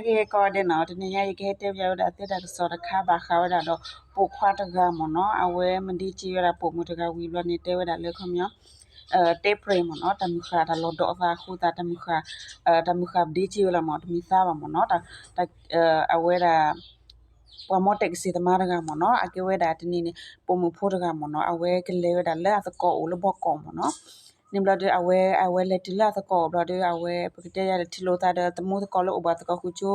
ကဲ ကိးဂၤဒဲးနီၤ, တနံၤညါယကဟဲတဲပၠးဝဲဒၣ်သုတၢ်ကစီၣ်တခါ ဘၣ်ဃးဝဲဒၣ်ဒီး ပိာ်ခွါတဂၤမ့ၢ်နီၤ, အဝဲမဒ့စ့ဝဲဒၣ်ပိာ်မုၣ်တဂၤဝံၤဘျီန့ၣ် တဲဝဲဒၣ်လၢခီပညီ တဲပြဲမ့ၢ်နီၤ, တၢ်မုၢ်ဃၢ်တၢ်လီၤဒီးအသးအဃိသတး တၢ်မုၢ်ဃၢ် တၢ်မုၢ်ဃၢ်ပဒ့စ့ဝဲလီၤမ့ၢ် တမ့ၢ်သါဘၣ်မ့ၢ်နီၤ, အဝဲဒၣ် ပှၤမ့ၢ်တဲကစ့ၢ်သမါတဂၤမ့ၢ်နီၤ, အကဲဝဲဒၣ်တနံၤန့ၣ် ပိာ်မုၣ်ဖိတဂၤမ့ၢ်နီၤ, အဝဲကလဲၤဝဲဒၣ်လၢအသကိးအိၣ်လၢဘီကီးမ့ၢ်နီၤ, န့ၣ်ဘျီဒီး အဝဲ အဝဲလဲၤတုၤလၢအသကိးအိၣ်ဘျီဒီး အဝဲ ပကတဲယၤဒီးထံၣ်လိာ်သးဒီး သမူသကိးလၢအိၣ်ဘၣ်သကိးဃုာ်ကၠိ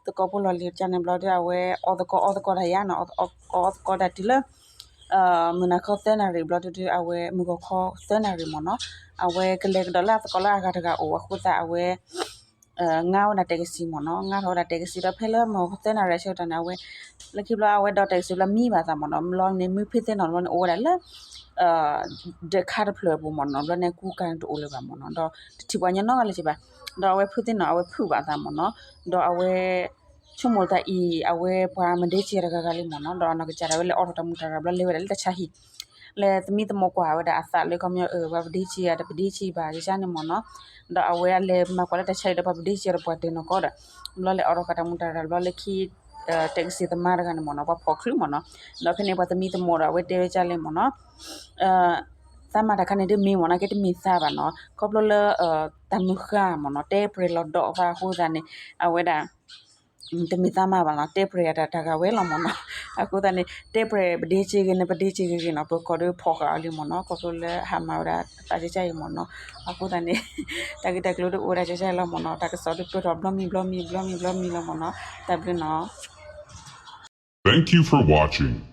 သကိးဖိလီၢ်လံၤကန့ၣ်ဘျီဒီး အဝဲအီၣ်သကိးအီသကိးတၢ်ယါနီၤ, အီၣ်သကိးတၢ်တုၤလၢ မုၢ်နၤခီသၢနၣ်ရံၣ်ဘျီဒီး အဝဲမုၢ်ဂီၤခီသၢနၣ်ရံၣ်မ့ၢ်နီၤ, အဝဲကလဲၤကဒီးလၢအသကိးလၢအဂၤတဂၤအိၣ်အဃိသတး အဝဲ ငါဝဲဒၣ်တဲကစံမ့ၢ်နီၤ, ငါထီၣ်ဝဲဒၣ်တဲကစံဒီး ဖဲလၢမုၢ်ဂီၤခီသၢနၣ်ရံၣ်အဆၢကတီၢ်န့ၣ် အဝဲ လၢခံဘျီ အဝဲဒီးတဲကစံဘျီမံဘၣ်သးမ့ၢ်နီၤ, ဘျီန့ၣ် မ့ၢ်ဖုသ့ၣ်နီၣ်ဘျီန့ၣ် အိၣ်ဝဲဒၣ်လၢ ဒၢးခါတဖျၢၣ်အပူၤမ့ၢ်နီၤ, ဘျီန့ၣ် ကူကၤန့ၣ်တအိၣ်လၢၤဘၣ်မ့ၢ်နီၤ, ဒီးတထံၣ်ပှၤညီနီတဂၤလၢၤဘၣ်, ဒီးအဝဲဖုသ့ၣ်နီၣ် အဝဲဖုးဘၣ်သးမ့ၢ်နီၤ, ဒီးအဝဲ ဆိကမိၣ်သးအံၤ အဝဲပှၤမဒ့စ့တဂၤဂၤလံမ့ၢ်နီၤ, ဒီးအနီၢ်ကစၢ်ဒၣ်ဝဲလဲၤအိးထီၣ်တၢ်မူးတၢ်ရၢ်ဘျီ လဲၤဝဲဒၣ်လၢတၢ်ဆါဟံၣ် လဲၤသမံသမိးကွၢ်ဝဲဒၣ်အသးလၢခီပညီ ပှၤပဒ့စ့ဧါ တပဒ့စ့ဘၣ် ကစၢ်န့ၣ်မ့ၢ်နီၤ, ဒီးအဝဲအလဲၤမၤကွၢ်လၢတၢ်ဆါဟံၣ်ဒီး ပှၤပဒ့စ့ဒီးပှၤတၢၢ်နီၢ်ကီဒီး ဘျီလဲၤအိးထီၣ်ဃာ်တၢ်မူးတၢ်ရၢ်ဘျီလၢခံ တဲကစံၣ်သမါတဂၤန့ၣ်မ့ၢ်နီၤ ပှၤဖီၣ်ချုးမ့ၢ်နီၤ, ဒီးဖဲန့ၣ်ပှၤသမံသမိးဒီး အဝဲတဲဝဲဒ်လဲၣ်မ့ၢ်နီၤ သးမၤတၢ်ခါန့ၣ်ဒ်မ့ၢ်မ့ၢ်နီၤ ကဲတမ့ၢ်သးဘၣ်နီၤ ခီဖျိလၢ တၢ်မုၢ်ဃၢ်မ့ၢ်နီၤ တဲပြဲၤလီၤဒီးသးအဃိသတးန့ၣ် အဝဲဒၣ် တမ့ၢ်သးမၤဘၣ်နီၤ တဲပြဲၤတၢ်တဂၤဝဲလီၤမ့ၢ်နီၤ, အဃိသတးန့ၣ် တဲပြဲၤပဒ့စ့ဂ့ၤန့ၣ် ပဒ့စ့ဂ့ၤဂ့ၤနီၤ ပကိးဒီးဖီၣ်ဃာ်အီၤလံမ့ၢ်နီၤ ခီဖျိလၢဟးမၤဝဲဒၣ်တၢ်ကစၢ်အံၤမ့ၢ်နီၤ, အဃိသတးန့ၣ် တၢ်ဂ့ၢ်တၢ်ကျိၤဒ်အိၣ်ဝဲဒၣ်ကစၢ်အံၤလီၤမ့ၢ်နီၤ တၢ်ကစီၣ်ဒ်ပၢၢ်ထီၣ်ဘျီမံၤဘျီမံၤဘျီမံၤဘျီမံၤလီၤမ့ၢ်နီၤ တၢ်ဘျုးနီၤ Thank you for watching.